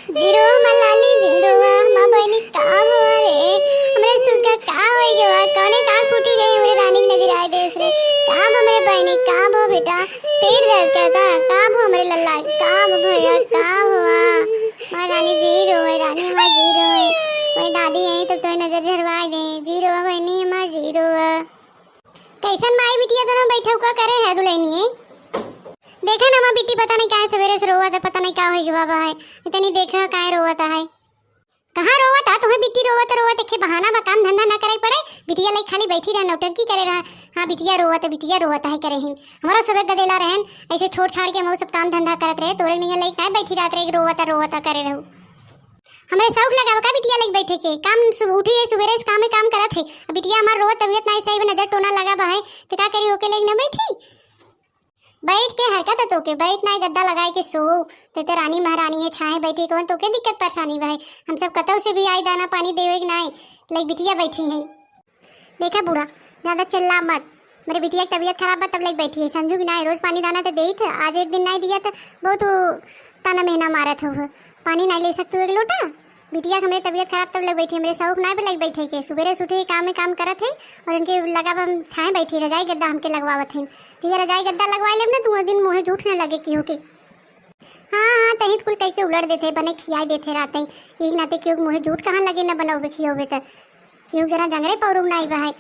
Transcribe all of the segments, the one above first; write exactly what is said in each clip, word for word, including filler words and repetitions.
जीरो हमार लाली जीरो बा, हमार बहिनी का भवा रे? हमरे सुग्गा का होइ गवा? कौने का फूटी गई हमरे रानी के नजर आए देस रे? का भवा हमरे बहिनी, का भवा बेटा? पेट दर्द करता? का भवा हमरे लल्ला? का भवा भैया, का भवा? हमार रानी जीरो है, रानी हमार जीरो है। वही दादी आई तब तो नजर झरवाए दे। जीरो बा बहिनी हमार जीरो बा। कैसन माई बिटिया दोनों बैठे का करे है दुल्हनिए? देखा ना हमार बिट्टी पता नहीं काहे सवेरे से रोवत है, पता नहीं का होइ गवा बा है। इतनी देखा काहे रोवत है। कहाँ रोवत है? तुम्हें बिट्टी रोवत रोवत एक बहाना बा, काम धंधा ना करे पड़े। बिटिया लइके खाली बैठी रहा, नौटंकी करे रहा। हाँ बिटिया रोवत है, बिटिया रोवत है करे हिन। हमारो सुबह गदेला रहन, ऐसे छोड़ छाड़ के हम सब काम धंधा करत रहे, तोरे नियन लइके काहे बैठी रहत रहे, रोवत है रोवत है करे रहू। हमरे शौक लगावा का बिटिया लइके बैठे के? काम सु-, उठी है सुबेरे से काम में काम करत है। अब बिटिया हमार रोवत तबियत नाई सही बा, नजर टोना लगा बा है, तो का करी ओके लइके ना बैठी? बैठ के हरकत है तोके, बैठ नाई गद्दा लगाए के सो। ते ते रानी महारानी है, छाहे बैठी कौन तोके दिक्कत परेशानी बा है? हम सब कतौ से भी आई दाना पानी देवे के नाई, लइके बिटिया बैठी है। देखा बूढ़ा, ज्यादा चिल्ला मत। मेरे बिटिया की तबीयत खराब बा तब लइके बैठी है, समझू कि नाई? रोज पानी दाना तो देई थे, आज एक दिन नाई दिया तो बहुत ताना मेहना मारत हो। पानी नाई ले सकतू एक लोटा? बिटिया के हमरे तबीयत खराब तब लइके बैठी, हमरे शौक नाई बा लइके बैठे के। सुबेरे से उठे काम में काम करत है और इनके लगा बा हम छाए बैठी, रजाई गद्दा हमके लगवावत है। तो ये रजाई गद्दा लगवाए लेब ना, दुआ दिन मुँहे झूठ न लगे केहू के। हाँ हाँ, तहित कुल कह के उलट देते, बने खियाई देते रात ही। यही नाते केहू के मुँहे झूठ कहाँ लगे ना बनाओ खियोबे त। केहू जरा जंगरे पौरुब नाई बा है।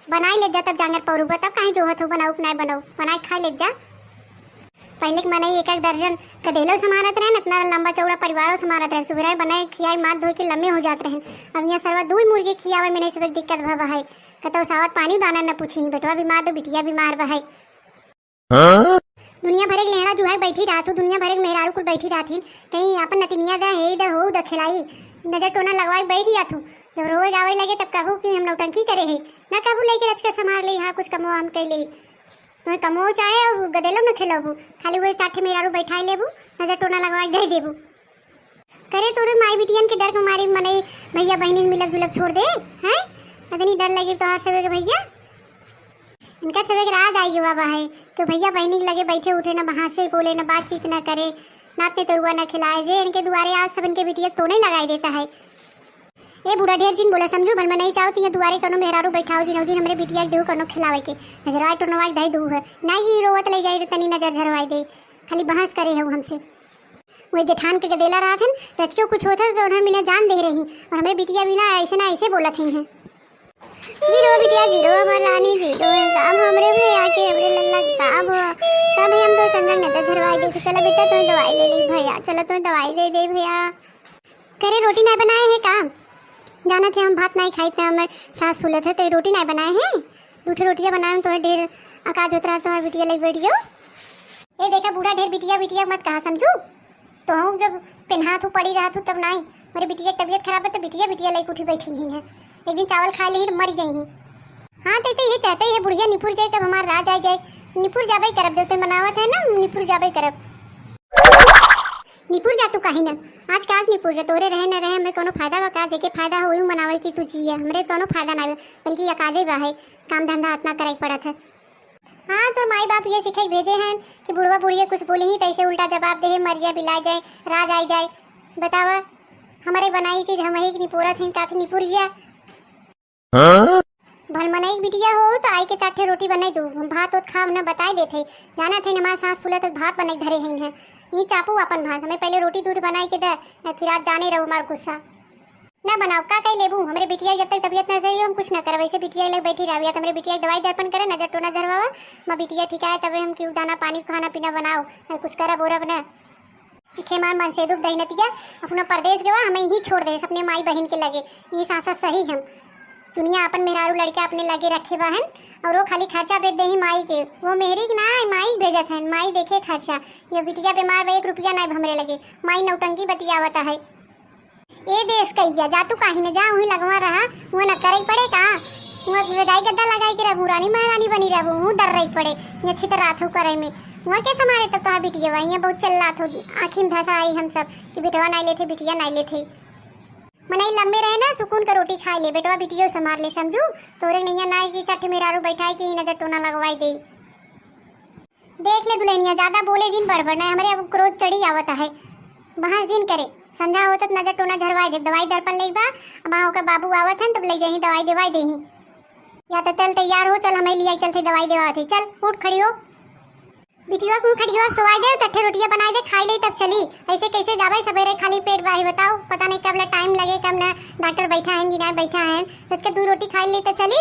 बनाई ले जा तब जांगर पौरुबा, तब काहे जोहत हो बनाऊ कि नाय बनाऊ, बनाई खा ले जा। पहिले के मनई एक एक दर्जन कदेलो संभारत रहन, इतना लंबा चौड़ा परिवारो संभारत रहन। सुबेरे बनाई खियाई माथ धोई के लम्बे हो जात रहन। अब यहाँ सरवा दुई मुर्गी खियावे में नहीं सबके दिक्कत भा बहाई। कतौ सावत पानी दाना न पूछी, बेटवा बीमार तो बिटिया बीमार बहाई। हाँ? दुनिया भरे के लेहड़ा जुहाई बैठी रहत हूँ, दुनिया भरे के मेहरारू कुल बैठी रहत हिन। कहीं आपन नतिनिया दा, हे दा, हो दा, खिलाई, नजर टोना लगवाए बैठ जात हूँ। जब रोवे गावे लगे तब कहू कि हम नौटंकी करे है, ना कहू लेके रच के संभाल ले, हाँ कुछ कमो हम कह ले। तुम्हें कमो चाहे और गदेलो न खिलाबू, खाली वही चार ठे मेहरारू बैठाए लेबू, नजर टोना लगवाए दे देबू। करे तोरे माई बिटियन के डर के मारे मनई भैया बहिनी मिलब जुलब छोड़ दे, हैं? इतनी डर लगे तोहार सबे के भैया। इनका सबे के राज आई गवा बा है, तो भैया बहिनी के लगे बैठे उठे ना, वहाँ से बोले ना, बातचीत ना करे, नात ने तरुआ ना खिलाए, जे इनके दुआरे आज सब इनके बिटिया के टोने लगाई देता है। ए बूढ़ा ढेर जिन बोला समझू, भल मनई चाहो तो ये दुआरे कौनो मेहरारू बैठाओ जिन, जिन हमरे बिटिया के देहू कौनो खिलावे के, नजरवा टोनवा के दे दू है, नाई की रोवत ले जाए तो तनी नजर झरवाई दे, खाली बहस करे है वो हमसे। वही जेठान के गदेला रहत हन, रचकियो कुछ होत है तो उन्हन बिना जान दे रही, और हमरे बिटिया बिना ऐसे ना ऐसे बोलत ही हैं। जीरो बिटिया जीरो, हमार रानी जीरो है, का अब हमरे भैया के, हमरे लल्ला का अब, का भैया हम तो संजय ने तो झरवाई दे, चलो बेटा तुम्हें दवाई ले ली भैया, चलो तुम्हें दवाई दे दे भैया। करे रोटी ना बनाए हैं का? जानत है हम भात नाई खाई थे, हमर सांस फूलत है, तो रोटी ना बनाए हैं, दू ठे रोटियां बनाए हैं, तुम्हें ढेर अकाज होत रहा, तुम्हारे बिटिया लग बैठ गयो। ए देखा बूढ़ा ढेर बिटिया बिटिया मत कहा समझू, तो हम जब पेन्हात हूँ पड़ी रहत हूँ तब नाई, मेरे बिटिया की तबीयत खराब है तो बिटिया बिटिया लग उठी बैठी ही है, एक दिन चावल खा ली तो मर जाई। हाँ तो, तो ये चाहते ही है बुढ़िया निपुर जाए, कब हमार राज आ जाए, निपुर जाबे करब, जब ते मनावत है ना निपुर जाबे करब। निपुर जा तू काहे ना, आज के आज निपुर जा, तोरे रहे न रहे हमें कोनो फायदा बा का? जेके फायदा हो उही मनावे कि तू जिए, हमरे कोनो फायदा ना बा, बल्कि अकाजे बा है, काम धंधा इतना करे के पड़त है। हाँ तोर माई बाप ये सिखाई भेजे हैं कि बुढ़वा बुढ़िया कुछ बोली ही तैसे उल्टा जवाब दे, मर जाए बिला जाए, राज आई जाए। बतावा, हमारे बनाई चीज हम ही निपोरत हैं, का निपुर जा। हाँ? भल मनई के बिटिया हो तो आई के चार ठे रोटी बनाई दू, हम भात ओत खाब न बताई देत है, जानत है हमार सांस फूलत है, भात बनाई धरे हैं, हैं। ये चापू अपन भात, हमें पहले रोटी दूध बनाई के दे, न फिर आज जाने रहो हमार गुस्सा। ना बनाओ, का कही लेबू, हमरे बिटिया जब तक तबीयत ना सही हो हम कुछ ना करब, ऐसे बिटिया लग बैठी रहब, या तो हमरे बिटिया के दवाई दर्पण करे, नजर टोना झरवावा, मैं बिटिया ठीक आए तबे हम क्यों दाना पानी खाना पीना बनाओ, न कुछ करब ओरब न। खेमार मन से दुख दही नतिया अपना परदेस गवा, हमें यहीं छोड़ दे अपने माई बहिन के लगे। ये सासा सही हम। दुनिया अपन मेहरारू लड़का अपने लगे रखे बा हन और वो खाली खर्चा बेच दे ही माई के। वो मेहरी के ना, माई के भेजत हन, माई देखे खर्चा। ये बिटिया बीमार बा, एक रुपया ना हमरे लगे। माई नौटंकी बतियावत है। ए देश कहिया जा तू काहे न जा, वहीं लगवा रहा, वहाँ न करे पड़े का? वहाँ रजाई गद्दा लगाई के रहबू, रानी महारानी बनी रहबू, वहाँ दर रही पड़े, ये अच्छी तरह रात हो करे में। वहाँ के संभारे तब तोहार बिटिया बा, यहाँ बहुत चिल्लात हो, आँखी में धसा आई हम सब कि बेटवा नाई लेते, बिटिया नाई लेते। मनई लम्बे रहे ना, सुकून का रोटी खाए ले, बेटवा बिटियो संभार ले, समझू? तोरे नैया नाई की चट्ठ मेहरारू बैठाए के ही नजर टोना लगवाई दे। देख ले दुल्हनिया, ज्यादा बोले जिन बड़बड़, नहीं हमरे अब क्रोध चढ़ी आवत है। बहस जिन करे, संझा होत त नजर टोना झरवाए देब। दवाई दर्पण लेके बा, अब वहाँ ओकर बाबू आवत हन, तब ले जाही, दवाई देवाई देही। या त चल तैयार हो, चल हमें लिया चलते, दवाई देवावत है। चल उठ खड़ी हो। बिटिया को खटिया सोवाई दे, चट्ठे रोटिया बनाई दे, खाई ले तब चली। ऐसे कैसे जाबे सबेरे खाली पेट बाही बताओ, पता नहीं कब ले टाइम लगे, कब ना डॉक्टर बैठा है कि नहीं बैठा है, तो इसके दू रोटी खाई ले तो चली।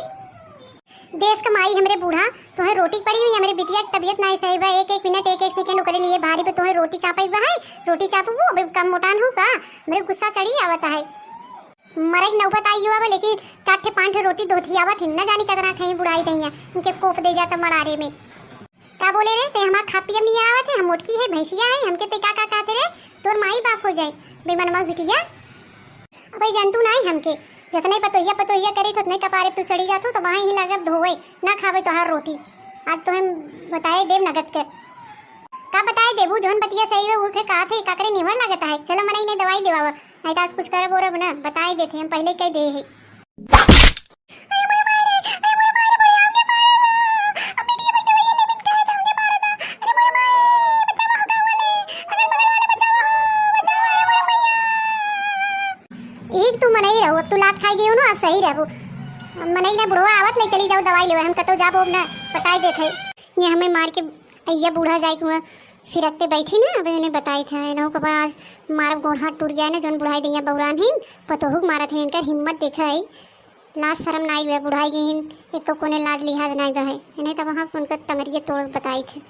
देश का माई हमरे बूढ़ा, तोहे रोटी पड़ी हुई, हमरे बिटिया की तबीयत नहीं सही बा, एक एक मिनट एक एक सेकंड ओकरे लिए भारी बा, तोहे रोटी चापई बा है, रोटी चापबू, अबे कम मोटान हो का, हमरे गुस्सा चढ़ी आवत है। मरे की नौबत आई हुआ बा, लेकिन चार ठे पाँच ठे रोटी दोधी आवत है, न जानी कितना खाई बुढ़ाई दहिया, इनके कोप दे जाता मरारे में। का बोले रे, ते हमार खा पियब नहीं आवत है, हम मोटकी है, भैंसिया है, हमके ते का का कहते रे, तोर माई बाप हो जाए, बेमनवा बिटिया। अबे जनतू नहीं हमके, जतने पतोहिया पतोहिया करे थे, उतने कपारे तू चढ़ी जात हो, तो वहाँ ही लागब धोवे, ना खावे तोहार रोटी। आज तो हम बताए देब नगद के। का बताए देबू, जौन बतिया सही है, उहे कहा थे, काकरे निमर लागत है। चलो मनई ने दवाई देवावा, नहीं तो आज कुछ करब ओरब ना, बताए देते हम, पहले कह दे है। अरे मोरे माई रे, अरे मोरे माई रे, बुढ़िया हमके मारे ना। अब बेटिया बैठे भैया ले बिन कहे तो हमके मारे ना। अरे मोरे माई, बचावा हो गाँव वाले, अगल बगल वाले बचावा हो, बचावा, अरे मोरे मैया। एक तू मनई रहो, अब तू लात खाई गई हो ना, अब सही रहबो। मनई ना बुढ़वा आवत ले चली जाओ दवाई लेवे, हम कतो जाबो अब ना, बताई देत है। ये हमें मार के अइया बूढ़ा जाए के हुआ सिरक पे बैठी ना, अब इन्हें बताई थे, इन्हों को आज मारब गोड़ हाथ टूट जाए ना, जौन बुढ़ाई दैया बौरान हिन, पतोहुक मारत है, इनकर हिम्मत देखा है। लाज शरम नाई बा, बुढ़ाई गई हिन, एको कोने लाज लिहाज नाई बा है। इन्हें तब वहाँ उनका टंगरिये तोड़ बताई थे।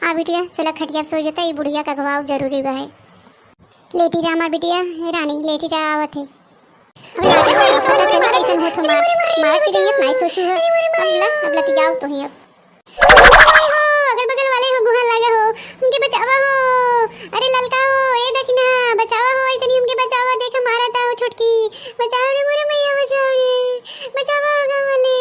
हाँ बिटिया, चला खटिया पे सो जाता, ये बुढ़िया का अगवाव जरूरी बा है। लेटी जा हमार बिटिया, हे रानी, लेटी जा, आवत है। अबे राजा, पता चला कैसन होत हमार, मार के जइयत नाई सोचू है। अब लग, अब लग जाओ तो ही अब। अरे हो, अगल बगल वाले हो, गुहार लागे हो, हमके बचावा हो। अरे ललका हो, ए दखिना, बचावा हो, ए तनी हमके बचावा, देख मारा था वो छोटकी। बचाओ रे मोरे मैया, बचाओ रे, बचावा हो गाँव वाले।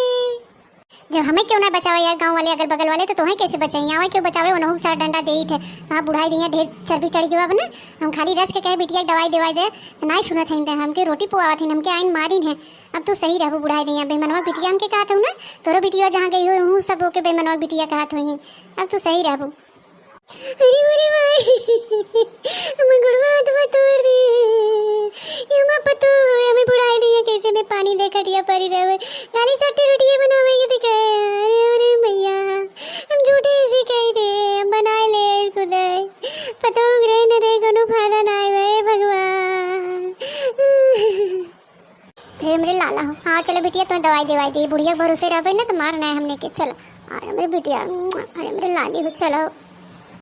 जब हमें क्यों ना बचावा यार गाँव वाले, अगल बगल वाले, तो तोहें कैसे बचाई? आवा क्यों बचावे, उन्हों सारा डंडा देई थे। हाँ बुढ़ाई दिया, ढेर चर्बी चढ़ गया अब ना। हम खाली रस के कहे बिटिया के दवाई देवाई दे, नाई सुनत हैं, हमके रोटी पुआवत हैं, हमके आइन मारिन है। अब तू सही रहबू बुढ़ाई दैया, बेमनवा बिटिया हमके कहत हूँ ना, तोरो बिटिया जहाँ गई हो, हूँ सब ओके बेमनवा बिटिया कहत हुई। अब तू सही रहबू। अरे मोरे माई, हमर गुड़वा हाथवा तोड़ दे। ये हमार पतोह है, हमें बुढ़ाई दैया कैसे में पानी दे खटिया परी रहवे। खाली चट्टी रोटिए बनावे के दिखे। अरे, अरे भैया, हम झूठे ऐसे कह दे, हम बनाए ले खुदे। पतोह रे न रे, कोनो फायदा ना आए भगवान। अरे हमरे लाला हो, हाँ चलो बिटिया, तो दवाई देवाई दे, बुढ़िया के भरोसे रहबे ना तो मार ना है हमने के। चलो, अरे हमरे बिटिया, अरे हमरे लाली हो, चलो।